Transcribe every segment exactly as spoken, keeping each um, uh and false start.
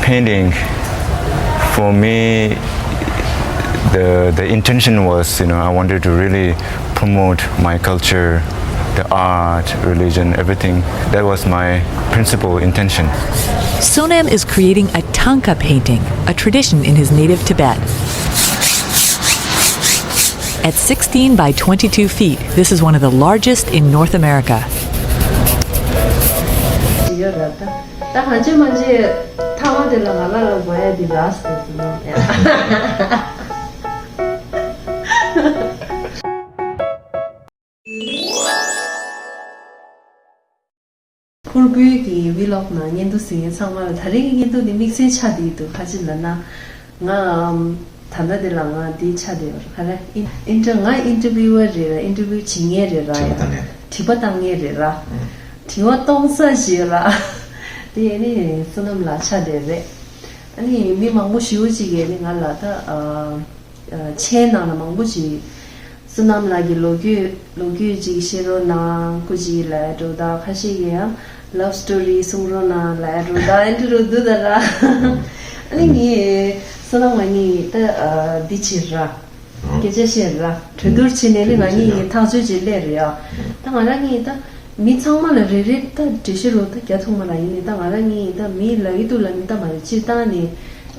Painting, for me, the, the intention was, you know, I wanted to really promote my culture, the art, religion, everything. That was my principal intention. Sonam is creating a Thangka painting, a tradition in his native Tibet. At sixteen by twenty-two feet, this is one of the largest in North America. ད་ཧ་ཅང་མ་བྱེད། ཐ་མ་དེ་ལ་ང་ལ་ལ་མ་ཡ་དེ་ར་སོ་སོ་ནོ། ཕུར་བུའི་གི་ཝི་ལོག་ནང་བརྙན་ཐུང་གཟིགས་མཁན་ཚང་མ་ལ་ད་རེས་ཀྱི་བརྙན་ཐུང་འདི་དམིགས་བསལ་ཆགས་བསྡད་འདུག་ཁ་ཅིག་ལབ་ན་ང་ད་ལྟ་འདི་ལ་ང་འདི་ཆགས་བསྡད་ཡོད་རེད། ག་རེ་ཨིན་ཨིན་ཊར་ང་ཨིན་ཊར་བིའུ་ཝར་རེད་ར། ཨིན་ཊར་བིའུ་བྱེད་མཁན་རེད་ར། དྲི་བ་བཏང་མཁན་དྲི་བ་བཏང་མཁན་རེད་ར། དྲི་བ་གཏོང་ས་ཞིག་ཡོད་ར། དེ་ཨ་ནི་བསོད་ནམས་ལགས་ཆགས་བསྡད་རེད། ཨ་ནི་མི་མང་པོ་ཞེ་པོ་ཅིག་གིས་ཨ་ནི་ང་ལ་ད་ཨ། མཆན་ནང་ལ་མང་པོ་ཅིག་བསོད་ནམས་ལགས་ཀྱི་ལོ་རྒྱུས་ལོ་རྒྱུས་ཅིག་བཤད་རོགས་གནང་སྐུ་མཁྱེན་ལབ་ཡ་འགྲོ། ད་ཁ་ཤས་ཀྱིས་ཡང་ལབ་སི་ཊོ་རི་གསུང་རོགས་གནང་ལབ་ཡ་འགྲོ། ད་ཨེ་འདྲ་རུ་འདུག་ད་ར། ཨ་ནི་ངས་བསོད་ནམས་ང་གཉིས་ད་འདི་བྱེད་ར། སྐད་ཆ་བཤད་ར། གྲོས་བསྡུར་བྱས་ནས་ནི་ང་གཉིས་ཀྱིས་ཐག་གཅོད་ཅིག་སླེབས་རེད་ཡ། ད་ང་རང་གཉིས་ད་མི་ཚང་མ་ལ་རེ་རེ་ད་འགྲེལ་བཤད་རོགས་ད་རྒྱག་ཐུབ་མ་ར། ཡིན་ནའི་ད་ང་རང་གཉིས་ད་མི་ལབ་ཀྱི་འདུག་ལབ་མི་ད་མ་རེད། སྤྱིར་བཏང་ནས་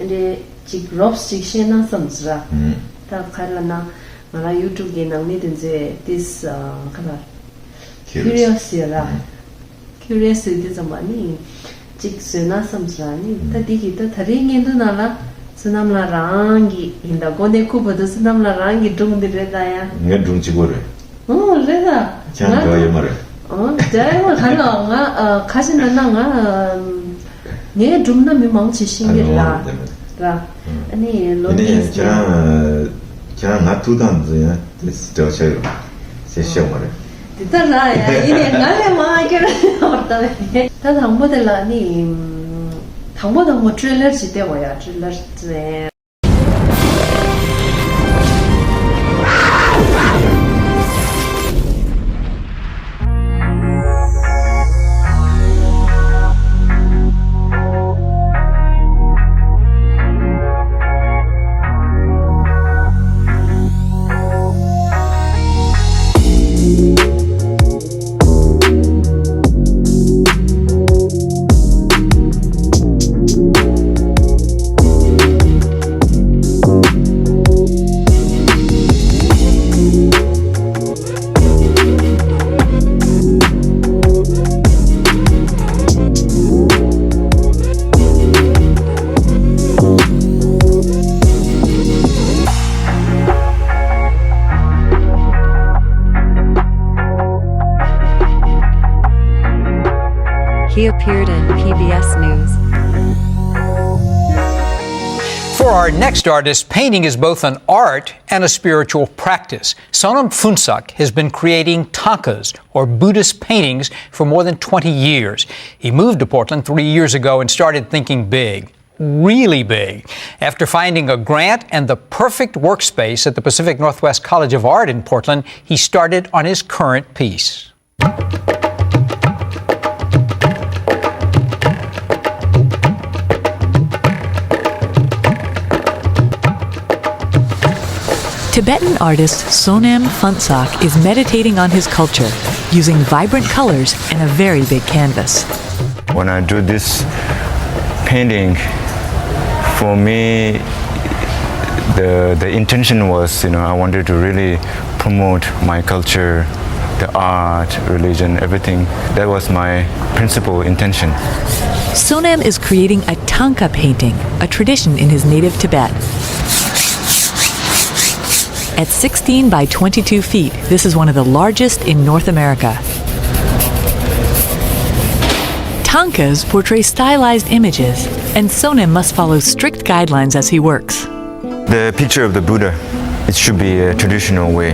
ཨེ་འདྲ། ཅིག་རོབ་ཅིག་བཤད་ན་བསམ་ཟེར་ར། ད་ག་རེ་ལབ་ན་ང་རང་ཡུ་ཊུབ་གི་ནང་མི་དེ་ཚོས་ཏིས་ག་ལ་ཁུ་རི་ཡོ་སི་ཡོད་ར། ཁུ་རི་ཡོ་སི་ཡོད་དེ་ཙམ་པ་ནི་ཅིག་བཟོས་ན་བསམ་ཟེར་ར། ནི་ད་འདི་གི་ད་ད་རེས་བརྙན་ཐུང་ནང་ལ་བསོད་ནམས་ལགས་རང་གི་ཡིན། ད་དགོང་དེ་ཁུ་བ་དུ་བསོད་ནམས་ལགས་རང་གི་སྒྲུང་འདི་རེད་ད་ཡ། ངའི་སྒྲུང་གཅིག་པོ་རེད། ཨོ་རེད་ད། ཁྱེད་རང་འབྲེལ་བ་ཡོད་མ་རེད། ཨོ་འབྲེལ་བ་ག་ལ་ང་ཁ་ཅིག་ན་ན་ང་ངའི་སྒྲུང་ན་མི་མང་ཆེ་ཤེས་ཀྱི་ར་ར། ཨ་ནི་ལོ་ཡིན་ནའི་ཁྱེད་རང་ཁྱེད་རང་ང་ཐུག་སྟངས་འཛིན་ཡང་དེ་འབྲེལ་བ་ཆགས་ཡོད་ཟེར་བཤད་མ་རེད། དེ་ལྟར་ར་ཡ་ཡིན་ནའི་ང་ལས་མང་ཁྱེད་རང་ཡོད་ད་བས། ད་དང་པོ་དེ་ལ་ནི་དང་པོ་དང་པོ་ཊྲེ་ལར་ཅིག་བལྟས་དགོས་ཡ། ཊྲེ་ལར་ཅིག He appeared in P B S News. For our next artist, painting is both an art and a spiritual practice. Sonam Phuntsog has been creating thangkas, or Buddhist paintings, for more than twenty years. He moved to Portland three years ago and started thinking big, really big. After finding a grant and the perfect workspace at the Pacific Northwest College of Art in Portland, he started on his current piece. Tibetan artist Sonam Phuntsog is meditating on his culture, using vibrant colors and a very big canvas. When I do this painting, for me, the, the intention was, you know, I wanted to really promote my culture, the art, religion, everything. That was my principal intention. Sonam is creating a Thangka painting, a tradition in his native Tibet. At sixteen by twenty-two feet, this is one of the largest in North America. Thangkas portray stylized images, and Sonam must follow strict guidelines as he works. The picture of the Buddha, it should be a traditional way.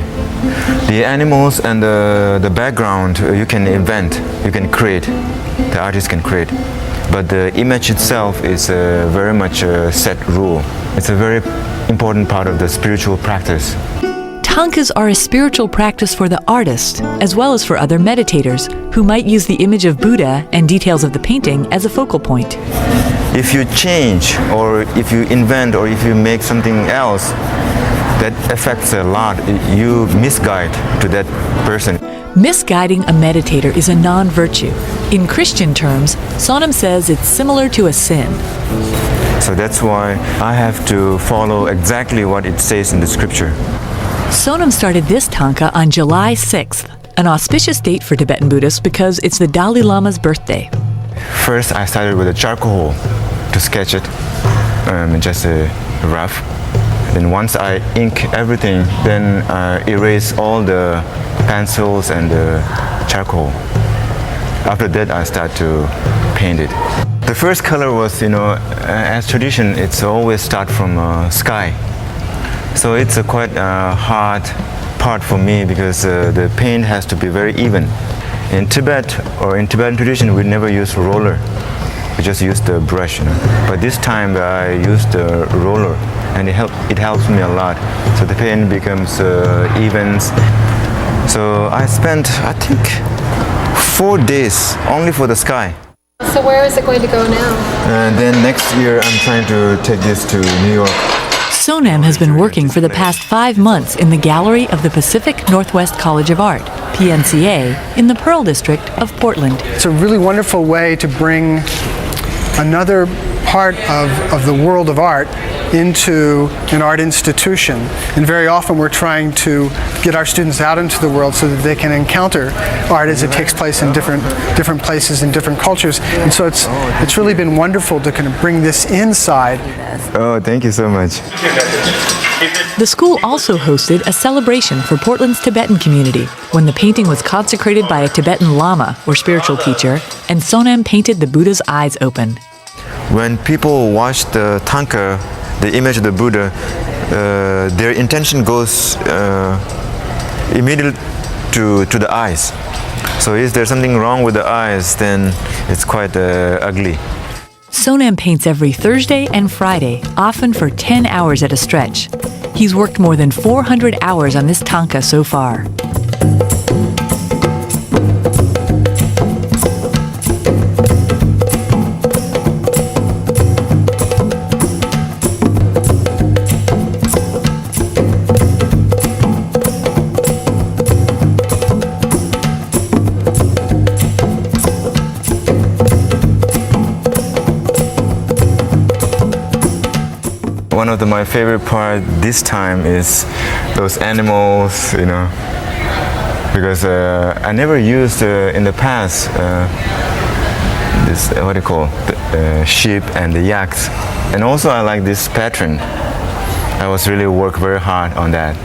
The animals and the, the background, uh, you can invent, you can create, the artist can create. But the image itself is, uh, very much a set rule. It's a very important part of the spiritual practice. Thangkas are a spiritual practice for the artist, as well as for other meditators, who might use the image of Buddha and details of the painting as a focal point. If you change, or if you invent, or if you make something else, that affects a lot. You misguide to that person. Misguiding a meditator is a non virtue. In Christian terms, Sonam says it's similar to a sin. So that's why I have to follow exactly what it says in the scripture. Sonam started this thangka on July sixth, an auspicious date for Tibetan Buddhists because it's the Dalai Lama's birthday. First, I started with a charcoal to sketch it, um, just a rough. Then once I ink everything, then uh, erase all the pencils and the charcoal. After that, I start to paint it. The first color was, you know, uh, as tradition, it's always start from uh, sky. So it's a quite uh, hard part for me because uh, the paint has to be very even. In Tibet or in Tibetan tradition, we never use roller. We just use the brush, you know. But this time I used the roller, and it help it helps me a lot. So the paint becomes uh, evens. So I spent, I think, four days only for the sky. So where is it going to go now? And then next year, I'm trying to take this to New York. Sonam has been working for the past five months in the gallery of the Pacific Northwest College of Art, P N C A, in the Pearl District of Portland. It's a really wonderful way to bring another part of, of the world of art into an art institution. And very often we're trying to get our students out into the world so that they can encounter art as it takes place in different, different places and different cultures. And so it's, it's really been wonderful to kind of bring this inside. Oh, thank you so much. The school also hosted a celebration for Portland's Tibetan community when the painting was consecrated by a Tibetan Lama or spiritual teacher, and Sonam painted the Buddha's eyes open. When people watch the thangka, the image of the Buddha, uh, their intention goes uh, immediately to, to the eyes. So is there something wrong with the eyes, then it's quite uh, ugly. Sonam paints every Thursday and Friday, often for ten hours at a stretch. He's worked more than four hundred hours on this thangka so far. One of the, my favorite part this time is those animals, you know, because uh, I never used uh, in the past uh, this uh, what do you call the, uh, sheep and the yaks, and also I like this pattern. I was really work very hard on that.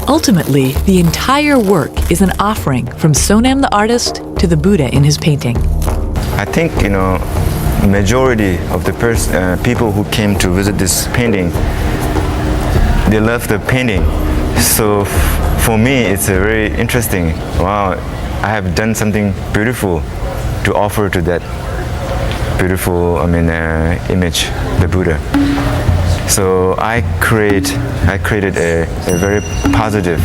Ultimately, the entire work is an offering from Sonam the artist to the Buddha in his painting. I think, you know, majority of the pers- uh, people who came to visit this painting, they love the painting. So f- for me, it's a very interesting. Wow, I have done something beautiful to offer to that beautiful, I mean, uh, image, the Buddha. So I create, I created a, a very positive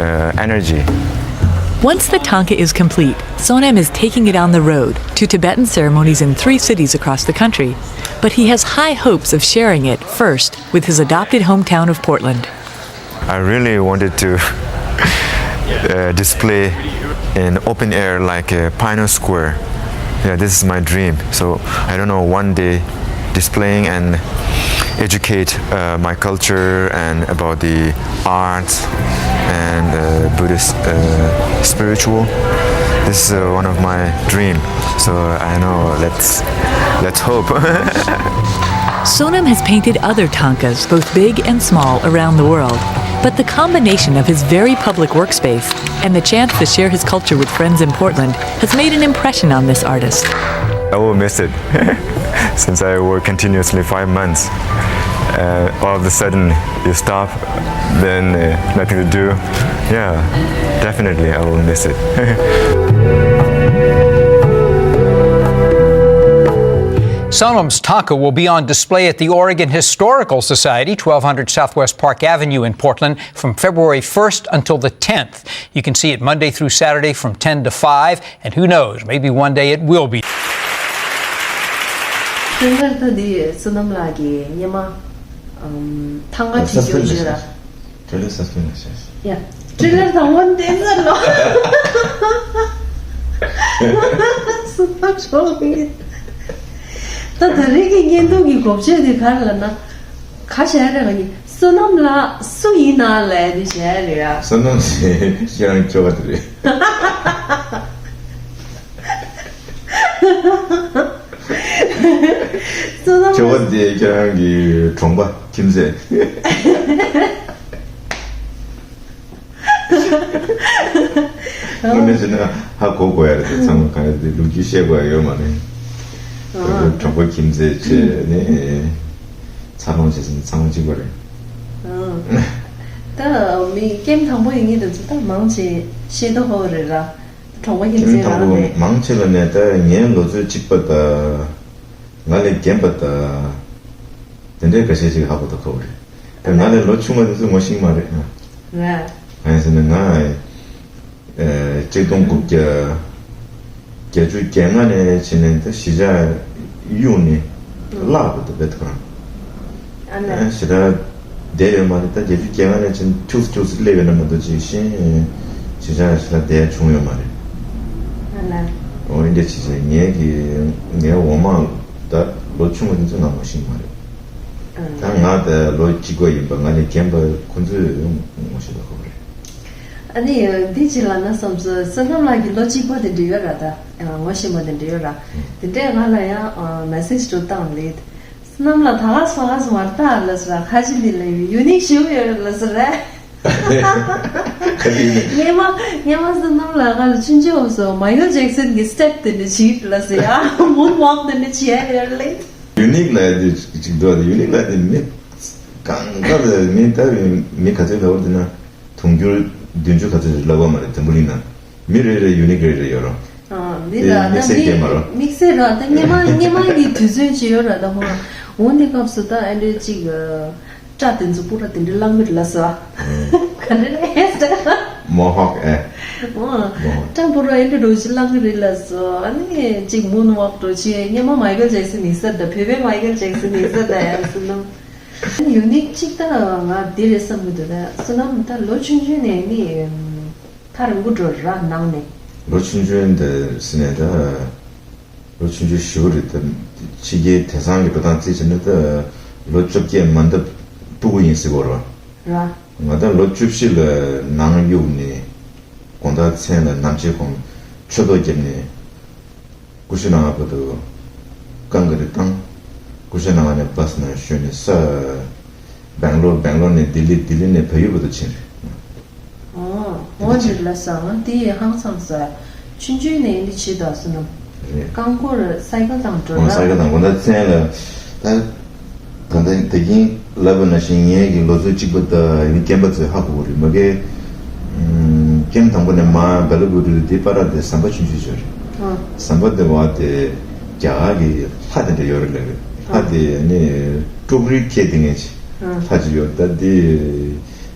uh, energy. Once the thangka is complete, Sonam is taking it on the road to Tibetan ceremonies in three cities across the country. But he has high hopes of sharing it first with his adopted hometown of Portland. I really wanted to uh, display in open air like a Pioneer Square. Yeah, this is my dream. So I don't know, one day displaying and educate uh, my culture and about the arts and uh, Buddhist uh, spiritual. This is uh, one of my dream. So I know. Let's let's hope. Sonam has painted other thangkas, both big and small, around the world. But the combination of his very public workspace and the chance to share his culture with friends in Portland has made an impression on this artist. I will miss it since I work continuously five months. Uh, all of a sudden, you stop, then uh, nothing to do. Yeah, definitely, I will miss it. Sonam's Tanka will be on display at the Oregon Historical Society, twelve hundred Southwest Park Avenue in Portland, from February first until the tenth. You can see it Monday through Saturday from ten to five, and who knows, maybe one day it will be. སྤྲིན་ལྷར་ད་འདི་བསོད་ནམས་ལགས་ཀྱིས་སྔོན་མ་ཨམ་ཐང་ག་བྲིས་རྒྱུ་ཡོད་ར། ཊེ་ལེ་སཱ་སི་པེན་ལ་བྱས། ཡ། ཊེ་ལེ་དང་པོ་འདི་ཚར་ལོ། སུ་ཕག་ཤོག་གི། ད་ད་རེས་ཀྱི་བརྙན་ཐུང་གི་འགོ་བརྗོད་དེ་ག་རེ་ལབ་ན། ག་བྱས་རེད་ག་ནི། བསོད་ནམས་ལགས་སུ་ཡིན་ན་ལབ་དེ་བྱས་རེད་ཡ། བསོད་ནམས་ཟེར་ཁྱེད་རང་ཁྱོ་ག་དེ་རེད། བསོད་ནམས་ཁྱོ་ག་དེ་ཁྱེད་རང་གི་གྲོང་པ་ཁྱིམ་མཚེས། དངོས་གནས་བྱས་ན་ཧ་གོ་དགོས་ཡ་རེད་དེ། ཚང་མ་གང་ཡིན་དེ་ལོ་རྒྱུས་བཤད་དགོས་ཡ་ཡོད་མ་རེད། ཨ། གྲོགས་པོ་ཁྱིམ་མཚེས་བྱས་ནས་འཚར་ལོངས་བྱས་ཟིན་ཚང་མ་གཅིག་པ་རེད། ཨ། ད་མི་ཀེམ་དང་པོ་ཡིན་ངེས་དེ་ཚོ་ད་མང་ཆེ་ཤེས་རྟོགས་ཧོ་རེད་ར། གྲོགས་པོ་ཁྱིམ་ཀེམ་མཚེས་དང་རང་པོ་རེད། མང་ཆེ་ལ་ནས་ད་ངའི་ལོ་ཚོད་གཅིག་པ་ད། ང་ལས་རྒན་པ་དང་། དེ་འདྲའི་འགའ་ཤས་ཤིག་ཧ་གོ་ད་ཁོ་རེད། ད་ང་ལས་ལོ་ཆུང་བ་དེ་ཚོ་ངོ་ཤེས་ཀྱི་མ་རེད། ང་། གང་ཡིན་ཟེར་ན་ང་། ཨེ། གཅིག་སྟོང་དགུ་བརྒྱ། བརྒྱད་ཅུ་གྱ་ལྔ་ནས་བྱས་ནས་ད་གཞིས་ཆགས་གཡུགས་ནས་བརླག་པ་དེ་བས་ཐོག་རང་། ཨ་ལ། ཨ། ཞེ་དྲག་བསྡད་ཡོད་མ་རེད། ད་བརྒྱད་ཅུ་གྱ་ལྔ་ནས་ཕྱིན་ཁྱུག་ཙམ་ཁྱུག་ཙམ་སླེབས་ཡོད་ན་མ་གཏོགས་ཅིག་ཤེས་ཞེ་དྲག་ཞེ་དྲག་བསྡད་བྱུང་ཡོད་མ་རེད། ཨ་ལ། འོ་འདི་འདྲ་བྱས་བྱས་ངའི་གི་ངའི་འོག་མ་ད་ལོ་ཆུང་བ་དེ་ཚོ་ང་ངོ་ཤེས་མ་རེད། ཨ། ད་ང་ད་ལོ་གཅིག་པ་ཡིན་པ་ང་ནས་རྒན་པ་ཁོ་ཚོས་ངོ་ཤེས་ད་ཁོ་རེད། ཨ་ནི་འདི་ཅི་ལབ་ན་བསམ་སོང་། བསོད་ནམས་ལགས་ཀྱི་ལོ་གཅིག་པ་དེ་འདྲ་ཡོད་ར། ད་ངོ་ཤེས་མ་དེ་འདྲ་ཡོད་ར། དེ་འདྲས་ང་ལ་ཡང་མེ་སེ་ཇི་འདྲ་བཏང་ལེ། བསོད་ནམས་ལགས་ད་ག་སོ་ག་སོ་མར་ལྟ་ལ་སོ་ར་ཁ་ཅིག་ལི་ལ་ཡུ་ནིག་ཞིག་ཡོད་ལ་སོ་ར། ངས་མ་ངས་མ་བསོད་ནམས་ལགས་ང་ལ་ཆུང་ཆུང་སོ་མའི་ཁལ་ཇེག་སན་གྱི་སི་ཊེབ་དེ་འདྲ་བྱེད་ལ་སོ་ཡ། མུན་ཝོག་དེ་འདྲ་བྱེད་ཡ་ཡོད་ལེ། ཡུ་ནིག་ལ་དེ་ཅིག་འགྲོ་དེ་ཡུ་ནིག་ལ་དེ་མི་གང་ག་ལ་མི་ད་མི་ག་ཚོད་ལ་བར་དེ་ན་དུང་ཕྱུར་བདུན་ཅུ་ག་ཚོད་ལ་བ་མ་རེད་དུམ་བུ་ལིང་ན། མི་རེ་རེ་ཡུ་ནིག་རེ་རེ་ཡོད་རོ། ཨ། འདི་དེ་ལ་དམིགས་ད་བསལ་མི་སྐྱེས་མ་རོ། དམིགས་བསལ་རོ། ད་སྔོན་མ་སྔོན་མ་གི་དུས་ཚོད་ཅིག་ཡོད་ར། ད་ཧོ་འོ་འདི་སྐབས་སུ་ད་ཨ་འདྲའི་ཅིག་སྐྲ་དེ་ཚོ་པུ་ར་དེ་འདྲའི་བླང་གི་རེད་ལ་སོ། ག་འདྲ་རེད་ད། མོ་ཧོག་ཨེ། ཨོ། མོ་ཧོག། སྐྲ་པུ་ར་ཨེ་འདྲ་འགྲོ་ཅིག་བླང་གི་རེད་ལ་སོ། ཨ་ནི་ཅིག་མུན་ཝོག་འགྲོ་ཅིག་སྔོན་མ་མའི་ཁལ་ཇེག་སན་ཡིན་ས་ད་བོད་པའི་མའི་ཁལ་ཇེག་སན་ཡིན་ས་ད་ཡ་སོ་ནམ། ཡུ་ནིག་ཅིག་ད་ང་འདི་རེད་བསམ་གི་འདུག་ད་བསོད་ནམས་ད་ལོ་ཆུང་ཆུང་ནས་ནི། ཐག་རིང་པོ་འགྲོ་ར་ནང་ནས། ལོ་ཆུང་ཆུང་འདི་ཟེར་ནས་ད། ལོ་ཆུང་ཆུང་ཞེ་པོ་རེད་ད། ཕྱི་རྒྱལ་དེང་སང་གི་འགྲོ་སྟངས་རྩིས་བྱས་ན་ད། ལོ་བཅོ་བརྒྱད་མ་འདབ་སྤུ་གུ་ཡིན་ཟེར་གོ་ར། ར། ང་ད་ལོ་བཅུ་བཞི་ལ་ནང་གཡུགས་ནས། དགོང་དག་མཚན་ལ་ནམ་ཕྱེད་གོང་མཆོད་གཏོར་བརྒྱབ་ནས། ཀུ་ཤུ་ནང་བར་དུ་རྐང་ག་རེ་བཏང་། ཀུ་ཤུ་ནང་ནས་བྷ་སི་ནང་ཞོན་ནས་ས། སྦེང་ལོར། སྦེང་ལོར་ནས་ལྡི་ལི། ལྡི་ལི་ནས་བལ་ཡུལ་བར་དུ་ཕྱིན་རེད། ཨོ། འོ་འདི་ལ་སང་དེ་ཧང་སང་ས། ཆུང་ཆུང་ནས་འདི་བྱེད་དགོས་སོ་ནམ། རེད། རྐང་འཁོར་སའི་ཀལ་དང་འགྲོ་ཨོ་ན། སའི་ཀལ་དང་དགོང་དག་མཚན་ལ་ད། ད་ལྟ་ད་གིན་ལབ་པ་ནང་བཞིན་ངའི་གི་ལོ་ཚོད་གཅིག་པ་ད་ཡིན་རྐྱེན་པ་ཚོས་ཧ་གོ་གི་རེད་མ་གི། ཨམ། རྐྱེན་དང་པོ་ནས་མ་བལ་པོ་རུ་དེ་པ་ར་དེ་ཟམ་པ་ཆུང་ཆུང་ཅིག་ཡོད་རེད། ཨ། ཟམ་པ་དེ་བ་དེ་རྒྱ་གར་གི་ལྷ་དེ་འདྲ་ཡོད་རེད་ལབ་གི། ལྷ་དེ་ནི་ཀྲུག་རི་ཁྱེད་དེ་ངས་ཅི་ཨ། ལྷ་ཅིག་ཡོད་རེད། ད་དེ་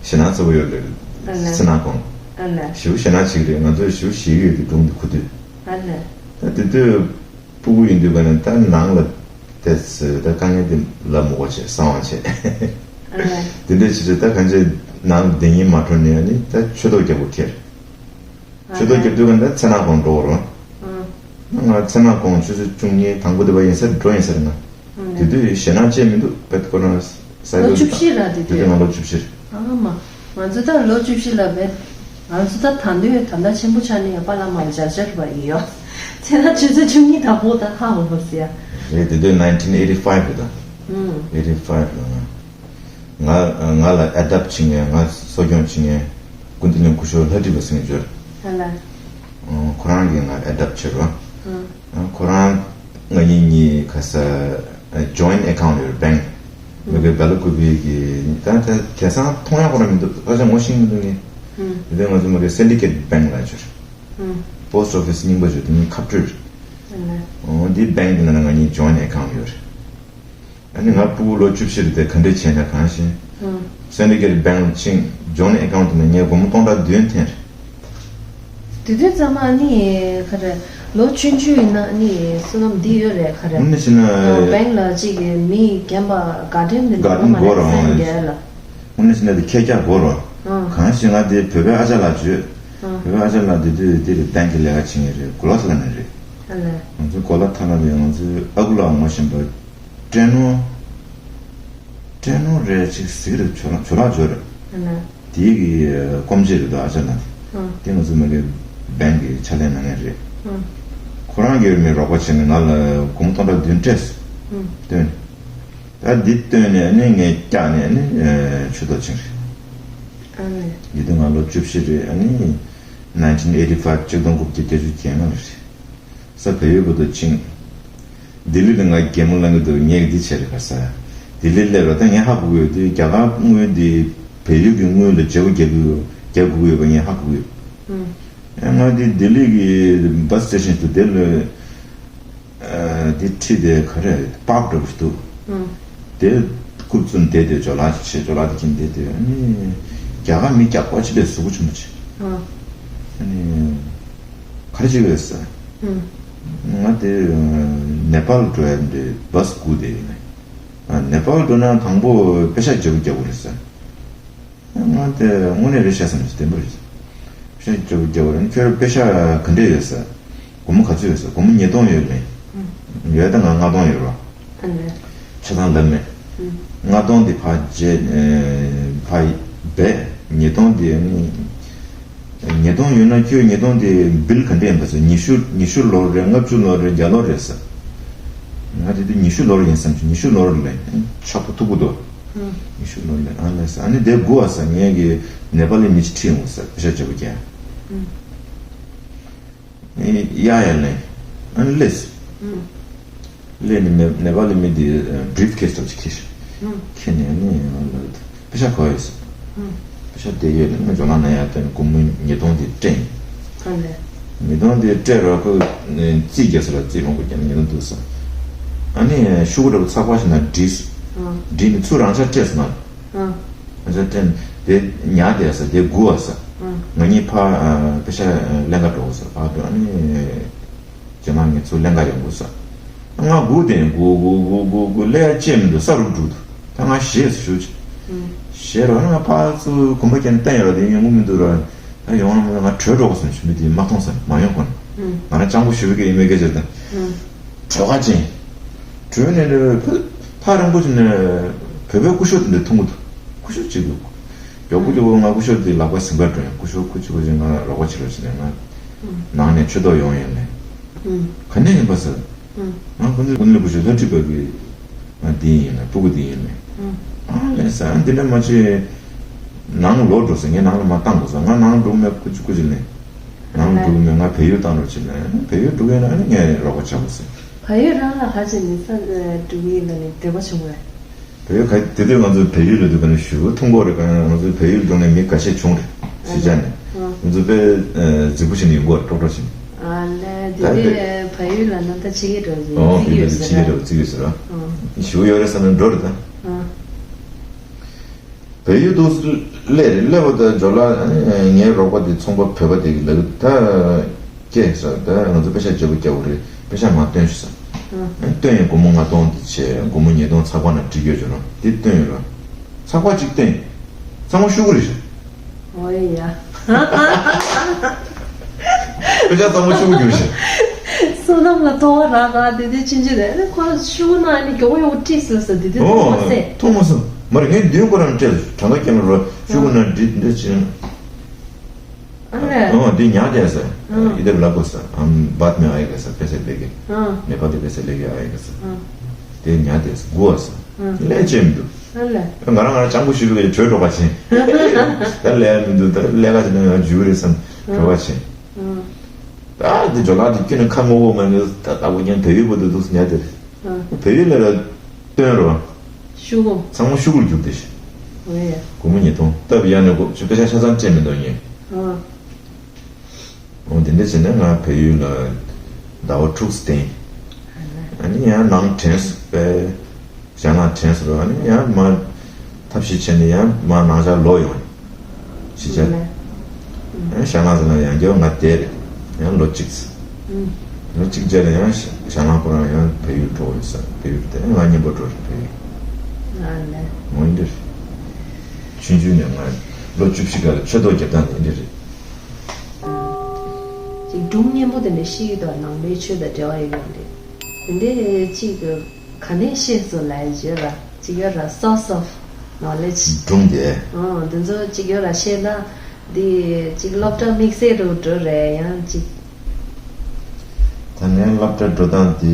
ཞེད་སྣང་ཚ་པོ་ཡོད་རེད་ལབ་གི། ཨ་ལ། ཚེ་ནག་ཁོང་། ཨ་ལ། ཞེ་པོ་ཞེད་སྣང་ཆེ་གི་རེད། ང་ཚོས་ཞེ་པོ་ཞེད་ཀྱི་ཡོད་དེ་སྒྲུང་དེ་ཁུ་དུས། ཨ་ལ། ད་དེ་དུས། སྤུ་གུ་ཡིན་དུས་ག་ནས་ད་ནང་ལ་བལྟས་ཚེ་ད་དཀའ་ངལ་དེ་ལབ་མི་དགོས་བྱས་གསང་བ་བྱས། ཨ་ལས། དེ་འདྲ་བྱས་ཚེ་ད་གང་ཅི་ནང་ལ་བསྡད་སྙིང་མ་བྲོ་ནས་ཨ་ནི་ད་ཆུ་ཐོག་རྒྱག་དགོས་ཁེལ། ཨ་ཆུ་ཐོག་ལས། རྒྱབ་དུས་ག་ནས་ད་ཚེ་ནག་གོང་འགྲོ་གི་རེད། ཨ། ང་ཚེ་ནག་གོང་ཆུ་ཚོད་བཅུ་གཉིས་དང་པོ་དེ་བ་ཡིན་ས་རེད། འགྲོ་ཡིན་ས་རེད་ང་། ཨ་ལས། དེ་དུས་ཞེད་སྣང་ཅི་མི་འདུག་བེད་ཁོ་ན་ས་ལོ་ཡོད་བཅུ་བཞི་ར་དེ་དེ་དུས། དུས་ང་ལོ་བཅུ་བཞི་རེད། ཨ་མ། ང་ཚོ་ད་ལོ་བཅུ་བཞི་ལ་བས། ང་ཚོ་ད་ད་འདོད་ད་ལྟ་ཆེན་པོ་ཆགས་ནས་ཡང་པཱ་ལགས་མར་འབྱར་འབྱར་བ་ཡིན་ཡོད། ཚེ་ན་ཆུ་ཚོད་བཅུ་གཉིས་དང་པོ་ད་ཧ་མ་གོ་ཟེར་ཡ། རེད། དེ་དུས་nineteen eighty five རེད་ད། ཨུམ། eighty five ལ་ང་། ང་ང་ལ་ཨེ་ཌོབ་བྱེད་མཁན། ང་གསོ་སྐྱོང་བྱེད་མཁན་སྐུ་མདུན་སྐུ་ཞབས་ལྷ་བྲིས་པ་ཟེར་མཁན་ཅིག་ཡོད་རེད། ཧ་ལ། ཨོ། ཁོ་རང་གིས་ང་ཨེ་ཌོབ་བྱས་རོ། ཨུམ། ཁོ་རང་ང་གཉིས་གཉིས་ག་ས་joint account ཡོད་རེད་bank། མི་དགེ་བལ་ཀུ་པི་གི་ད་ད་དེང་སང་མཐོང་ཡག་ཁོ་རང་མི་འདུག་ད་ཆ་ངོ་ཤེས་མི་འདུག་ངས། ཨུམ། དེ་ང་ཚོ་མི་དགེ་syndicate bank ལ་ཡོད་རེད། ཨུམ། post office རྙིང་པ་ཅིག་དེ་ནི་ཁ་སྤྲོད་རེད། འོ་འདི་bank་འདི་ནང་ང་གཉིས་joint account་ཡོད་རེད། ཨ་ནི་ང་ཕྲུ་གུ་ལོ་བཅུ་བཞི་རེད་དེ་ག་འདྲས་བྱས་ན་གང་ཤེས། Central་གི་bank་ལ་ཕྱིན་joint account་དེ་ནས་ངས་སྒོར་མོ་སྟོང་ཕྲག་བདུན་འཐེན་རེད། དེ་དུས་ཙམ་ཨ་ནི་ག་རེ་ལོ་ཆུང་ཆུང་ཡིན་ན་ཨ་ནི་བསོད་ནམས་འདི་ཡོད་རེད་ག་རེ། དངོས་གནས་བྱས་ན་bank་ལ་གཅིག་གི་མི་རྒན་པ་guardian་དེ་འདྲ་guardian་དགོས་རེད་མ་རེད་སེམས་བསྐྱེད་ལ། དངོས་གནས་བྱས་ན་དེ་ཁྱེད་ཅག་དགོས་རེད། གང་ཞིག་ང་དེ་བོད་པའི་ཨ་ཅག་ལགས་བརྗོད། བོད་པའི་ཨ་ཅག་ལགས་དེ་དུས་དེ་རེད་bank་གི་ལས་ཀ་བྱེད་མཁན་རེད་གོ་ལ་ས་ལ་ནས་རེད། ང་ཚོ་གོ་ལ་ཐ་ན་ལས་ང་ཚོའི་ཨ་ཁུ་ལགས་ངོ་ཤེས་པ། སྤྲེལ་ནོར། སྤྲེལ་ནོར་རེད་ཅིག་ཟིག་རེད་ཇོ་ལགས་ཇོ་ལགས་ཇོ་རེད། དེའི་གི་སྐོམ་བྱེད་རེད་འདུག་ཨ་ཅག་ལགས་དེ། དེ་ང་ཚོ་མ་གི་bank་གི་ཕྱག་ལས་གནང་མཁན་རེད། ཁོ་རང་གིས་མི་རོགས་པ་བྱས་ནས་ང་ལ་སྒོར་མོ་སྟོང་ཕྲག་བདུན་སྤྲད་སོང་། བཏོན། ད་འདི་བཏོན་ནས་ཨ་ནི་ངས་བཀྱགས་ནས་ཨ་ནི་ཆུ་ཐོག་ཕྱིན་རེད། ཨ་ནི། ཡིན་དུས་ང་ལོ་བཅུ་བཞི་རེད་ཨ་ནི། nineteen eighty five་གཅིག་སྟོང་དགུ་བརྒྱ་བརྒྱད་ཅུ་གྱ་ལྔ་ལ་རེད། ས་བལ་ཡུལ་བར་དུ་ཕྱིན། ལྡི་ལི་ལ་ང་གད་མོ་ལངས་ཀྱི་འདུག་ངས་འདི་བྱས་རེད་ག་ས། ལྡི་ལི་སླེབས་ར་ད་ངས་ཧ་གོ་གི་ཡོད་དུས་རྒྱ་གར་དངུལ་འདི་བལ་ཡུལ་གྱི་དངུལ་ལ་བརྗེ་པོ་རྒྱག་གི་ཡོད་རྒྱག་དགོས་ཀྱི་ཡོད་པ་ངས་ཧ་གོ་གི་ཡོད། ཨ་ང་འདི་ལྡི་ལི་གི་bus station་དུ་དེ་ལ། དེ་ཁྲིད་དེ་ག་རེ་park་འདྲ་པོ་ཞིག་འདུག་དེ་ཁུར་བཙུམ་བསྡད་དེ་ཇོ་ལགས་ཅིག་བྱས་ཇོ་ལགས་དེ་ཁྱིམ་བསྡད་དེ་ཨ་ནི་རྒྱ་གར་མི་རྒྱག་པ་ཅི་ལས་གཟུགས་པོ་ཆེན་པོ་ཅིག་ཨ་ནི་ག་རེ་བྱེད་པས་ཟེར། ང་དེ་ནེ་པཱལ་འགྲོ་ཡ་འདི་bus་སྒུག་བསྡད་ཡིན་ནས་ནེ་པཱལ་འགྲོ་ན་དང་པོ་པེ་ཤག་བརྗེ་པོ་རྒྱག་དགོས་རེད་ཟེར། ང་དེ་དངོས་གནས་རེད་ཤག་བསམ་གྱི་བདེན་པ་རེད། པེ་ཤག་བརྗེ་པོ་རྒྱག་པ་རེད་ཁྱོད་པེ་ཤག་ག་འདྲས་ཡོད་ཟེར། སྒོར་མོ་ག་ཚོད་ཡོད་ཟེར་སྒོར་མོ་ཉིས་སྟོང་ཡོད་མེད། ཡོད་ད་ང་ལྔ་སྟོང་ཡོད་རོ། ཆ་ཚང་ལབ་མེད། ལྔ་སྟོང་དེ་ཕར་བརྗེ་ཕར་སྦས་ཉིས་སྟོང་དེ་ཉིས་སྟོང་ཡོད་ན་ཁྱོད་ཉིས་སྟོང་དེ་བིལ་ག་འདྲས་ཡིན་པ་ཟེར་ཉི་ཤུ་ཉི་ཤུ་ལོར་རེད་ལྔ་བཅུ་ལོར་རེད་བརྒྱ་ལོར་རེད་ཟེར། ང་དེ་དུས་ཉི་ཤུ་ལོར་ཡིན་བསམ་བྱུང་ཉི་ཤུ་ལོར་ལས་ཆག་པོ་ཐུག་པོ་འདུག་ཉི་ཤུ་ལོར་ལས་ཨ་ལས་ཟེར་ཨ་ནི་དེ་སྒུག་ཨ་ཟེར་ངས་གི་ནེ་པ་ལི་མི་ཅིག་ཁྲིད་འོང་ཟེར་པེ་ཤག་བརྗེ་པོ་རྒྱག་ཡ་ཡ་ལེ། ཨ་ནི་ལེས། ལེ་ནི་ནེ་ནེ་པ་ལི་མི་དེ་briefcase་ཐོག་ཅིག་ཁྱེར། ཁྱེར་ནས་ནི་ང་ལ་པེ་ཤག་ག་པར་ཡོད་ཟེར། པེ་ཤག་དེ་ཡོད་ནི་ང་ཇོ་ལགས་ན་ཡ་དོན་སྒོར་མོ་ཉིས་སྟོང་དེ་སྤྲད་ཡིན། ཉིས་སྟོང་དེ་སྤྲད་རོགས་ཁོ་རྩིས་རྒྱག་ཟེར་ལ་རྩིས་མང་པོ་རྒྱག་ན་ཉིས་སྟོང་འདུག་ཟེར། ཨ་ནི་ཤོག་གུ་འདྲ་པོ་ཚགས་པར་ཞིག་ནང་བྲིས། བྲིས་ནི་ཚུར་རང་ཤག་སྤྲད་སོང་ན། ཨ་ཅག་སྤྲད་དེ་ཉར་བསྡད་ས་དེ་སྒུག་པ་ས། ང་གཉིས་ཕར་པེ་ཤག་ལེན་ག་འགྲོ་དགོས་ས་ཕར་འགྲོ་ཨ་ནི། རྗེས་མ་ངས་ཚུར་ལེན་ག་ཡོང་དགོས་ས། ང་སྒུག་བསྡད་སྒུག་སྒུག་སྒུག་སྒུག་སྒུག་ལས་ཡ་ཅི་མི་འདུག་ས་རུབ་འགྲོ་འདུག་ད་ང་ཞེད་ཞུ་ཅི། ཞེད་རོགས་ང་ཕར་ཚུར་གོམ་པ་བརྒྱབ་ནས་བསྟན་ཡོད་ར་དེ་ཡོང་གི་མི་འདུག་ར། ད་ཡོང་ང་བྲོས་འགྲོ་དགོས་སམ་ཞུ་མི་དེ་མ་མཐོང་ས་མ་ཡོང་གོ་ནས། ང་རང་སྤྱང་པོ་ཞུ་བའི་གི་ཡིན་མེད་སྐད་ཆ་དང་། བྲོས་ཁ་ཅན། བྲོས་ནས་ནི་ཕུ་ཐག་རིང་པོ་ཅིག་ནས་བོད་པའི་སྐུ་ཞབས་དེ་འདྲ་མཐོང་གི་འདུག་སྐུ་ཞབས་གཅིག་འདུག་མགྱོགས་པོ་མགྱོགས་པོ་ང་སྐུ་ཞབས་དེ་ལག་པ་ཟིན་པར་འགྲོ་ཡང་སྐུ་ཞབས་སྐུ་གཅིག་པོ་ཅིག་ང་རོགས་པ་བྱེད་རོགས་བྱེད་ནས་ང་ནང་ནས་ཆུ་ཐོག་ཡོང་ཡིན་ནས། ག་ནས་ཡིན་པ་ཟེར། ང་ཀུན་གླེང་ཀུན་གླེང་སྐུ་ཞབས་ལྷ་ཁྲི་པ་གི་ང་འདི་ཡིན་ནས་སྤུ་གུ་འདི་ཡིན་ནས། ཨ་ལས་ཟེར་འདི་འདྲ་མ་བྱེད། ནང་ལོག་འགྲོ་ཟེར་ངས་ནང་ལ་མ་བཏང་དགོས་ཟེར་ང་ནང་འགྲོ་མེད་སྐུ་གཅིག་སྐུ་གཅིག་ནས། ནང་ལ་འགྲོ་གི་མེད་ང་བལ་ཡུལ་བཏང་རོགས་བྱེད་ནས་བལ་ཡུལ་འགྲོ་གི་ཡིན་ན་ཨ་ནི་ངས་རོགས་པ་བྱ་དགོས་ཟེར། བལ་ཡུལ་རང་ལ་ཧ་ཅང་ནི་ས་འགྲོ་གི་ཡིན་ན་ནི་འདོད་པ་བྱུང་བས། བལ་ཡུལ་ག་དེ་དུས་ང་ཚོ་བལ་ཡུལ་ལ་དུས་ག་ནས་ཞུ་ཐུང་གོ་རེད་ག་ང་ཚོ་བལ་ཡུལ་འགྲོ་ནས་མི་འགའ་ཤས་བྱུང་རེད་སྲིད་ཇ་ནས་ང་ཚོ་དཔེ་རྫིག་པོ་བྱས་ནས་ཡོང་གོ་རེད་ཀྲོག་ཀྲོག་བྱས་ནས། ཨ་ལས་དེ་དུས་བལ་ཡུལ་ལ་ན་ད་ཕྱི་རྒྱལ་འགྲོ་ཟིན་ཨོ་བལ་ཡུལ་ལ་ཕྱི་རྒྱལ་འགྲོ་རྩིས་ཡོད་ཟེར་ར་ཞུ་ཡོད་རེད་ས་ནས་འགྲོ་རེད་ད། བལ་ཡུལ་དུ་སླེབས་རེད་སླེབས་པ་དང་ཇོ་ལགས་ངའི་རོགས་པ་དེ་ཚོང་པ་བོད་པ་དེ་གི་ལབ་ད་སྐྱེས་ས་ད་ང་ཚོ་པེ་ཤག་བརྗེ་པོ་རྒྱག་དགོས་རེད་པེ་ཤག་མར་བཏོན་ཤོག་ཟེར། བཏོན་ཡིན་སྒོར་མོ་ལྔ་སྟོང་དེ་བྱས་སྒོར་མོ་ཉིས་སྟོང་ཚགས་པར་ནང་བྲིས་ཡོད་ཇོ་ལགས་དེ་བཏོན་ཡོད་ར་དེ་བཏོན་ཡོད་ར་ཚགས་པར་གཅིག་བཏོན་ཡིན། ཚང་མ་ཤོག་གུ་རེད་ཤག་ཨོ་ཡ། དཔེ་ཆ་ཚང་མ་ཤོག་གུ་གྱུར་ཤག་བསོད་ནམས་ལ་ཐོ་བ་རག་ག་དེ་དུས་ཕྱིན་ཆད་རེད་ཁོ་ཤོག་གུ་ནང་ནི་མགྱོགས་མྱོང་བྲིས་སོང་ཟེར་དེ་དུས་ཐོག་མ་ཨོ་སད། ཐོག་མ་སོང་མ་རེད་ངས་མདུན་ཁོ་རང་སྤྲད་གྲངས་ཀ་སྐྱེལ་རོགས་ཤོག་གུ་ནང་བྲིས་འདི་བྱས། ཨ་རེད། ཨོ་འདི་ཉག་བསྡད་ཟེར། ཨ་ཡི་དེབ་ལབ་དགོས་ཟེར། ཨམ་བཱད་མེ་ཨའི་ག་ཟེར་ཕེ་སེ་ལེ་གི། ཨ་ནེ་པ་ལི་ཕེ་སེ་ལེ་གི་ཨའི་ག་ཟེར། ཨ་དེ་ཉག་བསྡད་ཟེར་སྒུག་ཨ་ཟེར། ཨ་ལས་བྱེད་མི་འདུག་ཨ་ལས། ང་རང་ང་རང་སྤྱང་པོ་ཞིག་རེད་བྲོས་འགྲོ་ག་ཕྱིན། ད་ལས་ཡ་མི་འདུག་ད་ལས་ཀ་ཅིག་ན་ཡང་འཇུ་གི་རེད་བསམ་འགྲོ་ག་ཕྱིན། ད་འདི་ཇོ་ལགས་འདི་ཁྱོད་ནི་ཁ་སྔོ་པོ་མ་ནི་ད་ལྟ་བུ་ཉན་བལ་ཡུལ་པོ་འདི་འདུག་ཟེར་ཉག་དེ་རེད། བལ་ཡུལ་ལ་ལ་སྟོན་རོགས། ཤོག་གུ། ཚང་མ་ཤོག་གུར་རྒྱུགས་ཏེ་ཤི། ཨོ་ཡ། སྒོར་མོ་ཉིས་སྟོང་སྟབས་ཡག་ནས་སྒོ་ཆུ་པེ་ཤ་ཆ་ཚང་སྤྲད་མི་འདུག་ཉེ། ཨ། འོ་དེ་འདྲ་བྱས་ན་ང་བལ་ཡུལ་ལ་ ཟླ་བ་དྲུག་ཙམ་བསྟེན། ཨ་ནི་ཡང་ནང་དྲན་སོང་པས། ཞྭ་ནང་དྲན་སོང་ར། ཨ་ནི་ཡང་མ་ཐབས་ཤེས་བྱས་ནས་ཡང་མ་ནང་ཆར་ལོག་ཡོང་། ཕྱི་རྒྱལ། ཨ་ནི་ཞྭ་ནང་ཟེར་ན་ཡང་རྒྱལ་བ་ང་བསྡད་རེད། ཡང་ལོ་གཅིག་ཙམ། ལོ་གཅིག་རྗེས་ལ་ཡང་ཞྭ་ཞྭ་ནང་ཁོ་རང་ཡང་བལ་ཡུལ་འགྲོ་ཡོད་ས། བལ་ཡུལ་དེ་ང་མཉམ་པོ་འགྲོ་རེད་བལ་ཡུལ། ཨ་ལས། འོན་ཏེ་རེད། ཆུང་ཆུང་ནས་ང་ལོ་བཅུ་བཞི་སྒང་ལ་ཆོས་ཐོག་རྒྱབ་སྟངས་དེ་འདྲ་རེད། ཅིག་སྒྲུང་སྙན་པོ་དེ་འདྲ་ཤེས་ཀྱི་འདུག་ནང་པའི་ཆོས་དང་འབྲེལ་བ་ཡོད་ཡོད་རེད། དེ་འདྲའི་ཅིག་ག་ནས་ཤེས་སོང་ལབ་ཡོད་ར། ཅིག་ཡོད་ར། Source of knowledge། སྒྲུང་དེ། ཨང་། དེ་ཚོ་ཅིག་ཡོད་ར། ཤེས་ན་འདི་ཅིག་སློབ་གྲྭ་དམིགས་བསལ་རུ་འགྲོ་རེད། ཡང་ཅིག་ད་ངའི་སློབ་གྲྭ་འགྲོ་སྟངས་དེ་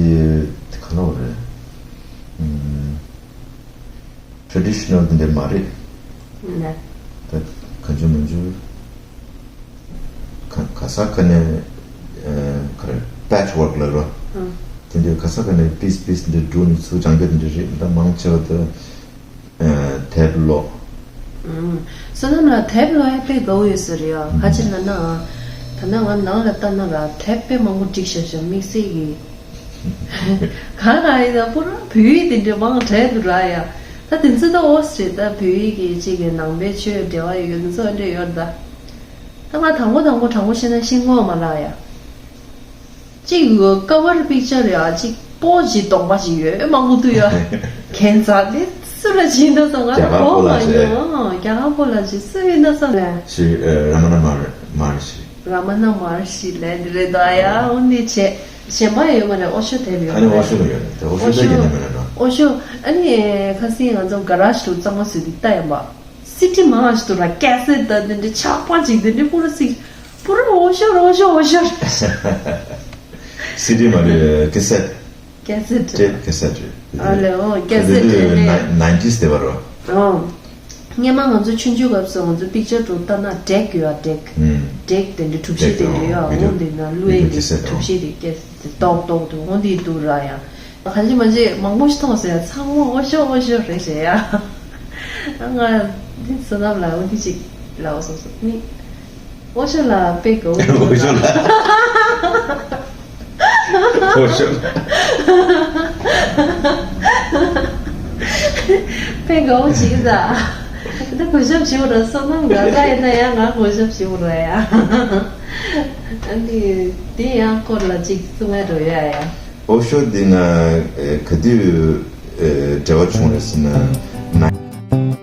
ག་ལ་བ་རེད། ཨུམ། ཊྲེ་ཌི་ཤི་ནལ་དེ་འདྲ་མ་རེད། ནས། ད་གང་བྱུང་མང་བྱུང་ག་ག་ས་ག་ནས་ཨ་ག་རེ་པེ་ཆི་ཝརྐ་ལབ་རོ། ཨང་། དེ་འདྲ་ག་ས་ག་ནས་པིས་པིས་འདི་འགྲོ་ནས་ཚུར་སྦྱང་རྒྱུ་དེ་འདྲ་རེད། ད་མང་ཆེ་བ་ད་ཨ་དེབ་ཀློག་ཨང་། བསོད་ནམས་ལགས་དེབ་ཀློག་ཡ་དཔེ་དགའ་བོ་ཡོད་ས་རེད་ཡ། ག་ཅི་ལབ་ན། ད་ནང་ང་ནང་ལ་ལྟ་ན་ར་དེབ་དཔེ་མང་པོ་བསྒྲིགས་བཞག་བཞག་དམིགས་བསལ་གྱི། གང་ལ་ཡིན་ན་པུ་ར་བོད་ཡིག་དེ་འདྲ་མང་དྲགས་འདུག་ར་ཡ། ད་དེ་ཚོ་ད་ཨོ་སི་རེད། ད་བོད་ཡིག་གི་ཅིག་གི་ནང་པའི་ཆོས་འབྲེལ་བ་ཡོད་ཡོད་དེ་ཚོ་འདྲ་ཡོད་རེད་ད། ད་ང་དང་པོ་དང་པོ་དྲང་པོ་བཤད་ན་ཤེས་ངོ་མ་ལ་ཡ། ཅིག་ཀ་བར་པིག་ཅར་ཡ་ཅིག་སྤོ་ཅིག་གདོང་པ་ཅིག་ཡོད་མང་པོ་འདུག་ཡ། ཁྱད་མཚར་དེ་སུ་ལ་ཅིག་ཡིན་ན་བསམ། ང་ད་རྒྱ་གར་གོ་སྤོ་ལ་མ་ཅིག་ཡོང་། རྒྱ་གར་སྤོ་ལ་ཅིག་སུ་ཡིན་ན་བསམ་ལ། ཤི་ཨ་ར་མ་ན་མ་ར་མ་ར་ཤི། ར་མ་ན་མ་ར་ཤི་ལབ་འདི་རེད་ད་ཡ། འོ་འདི་བྱས། གཞན་པ་ཡོད་མ་རེད། ཨོ་ཤོ་དེབ་ཡོད་ཨ་ནི་མ་ཨོ་ཤོ་རེད། ལ་ཡོད་རེད། ཨོ་ཤོ་ཨོ་ཤོ་ཤོ་ཡིན་ན་མེད་ན་འགྲོ། ཨོ་ཤོ། ཨ་ནི་ཁ་སང་ང་ཚོ་ག་ར་ཤི་རུ་གཙང་མ་བཟོས་འདི་ལྟ་ཡིན་པ། སི་ཌི་མང་ཞིག་འདུག་ར། ཀེ་སེ་ཊི་ད་འདི་འདྲ་ཆག་པ་ཅིག་འདི་འདྲ་པུ་ར་སི་པུ་ར་ཨོ་ཤོ་ཨོ་ཤོ་ཨོ་ཤོ། སི་ཌི་མ་རེད། ཀེ་སེ་ཊི། ཀེ་སེ་ཊི། ཊེབ་ཀེ་སེ་ཊི་རེད། ཨ་ལེ་ཨོ་ཀེ་སེ་ཊི་དེ་ནའི་ནའིན་ཊིས་དེ་བར་བ། ཨོ། སྔོན་མ་ང་ཚོ་ཆུང་ཆུང་སྐབས་སུ་ང་ཚོ་པིག་ཅར་འགྲོ་ལྟ་ན་ཌེག་ཡོད་ཨ། ཌེག་ཨུམ། ཌེག་དེ་འདྲ་གྲུ་བཞི་ཌེག་དེ་འདྲ་ཡོད་ཨ། ཝི་ཌི་ཡོ། འོ་འདི་ན་བླུག་ཡས་ཝི་ཌི་ཡོ་ཀེ་སེ་ཊི་གྲུ་བཞི་དེ་ཀེ་སེ་ཊི་ཏོག་ཏོག་དུ་འོ་འདི་འདུག་ར་ཡ། ག་ཅི་མ་ཅི་མང་པོ་ཞིག་མཐོང་སོང་ཡ། ཚང་མ་ཨོ་ཤོ་ཨོ་ཤོ་རེད་ཟེར་ཡ། ང་འདི་བསོད་ནམས་ལགས་འོ་འདི་ཅིག་ལབ་སོང་སོང་ནི། ཨོ་ཤོ་ལགས་དཔེ་དགའ་བོ་འདུག་ཨོ་ཤོ་ལགས། ཨོ་ཤོ་ལགས། དཔེ་དགའ་བོ་ཅིག་ད། ད་གུས་ཞབས་ཞུ་ར། བསོད་ནམས་དགའ་དགའ་ཡིན་ན་ཡང་ང་གུས་ཞབས་ཞུ་ར་ཡ། ཨ་འདི་འདི་ཡང་སྐོར་ལ་ཅིག་གསུང་ང་འགྲོ་ཡ་ཡ། ཨོ་ཤོ་འདི་ང་ཨེ་ག་དུས་ཨེ་འབྲེལ་བ་བྱུང་རེད་ཟེར་ན།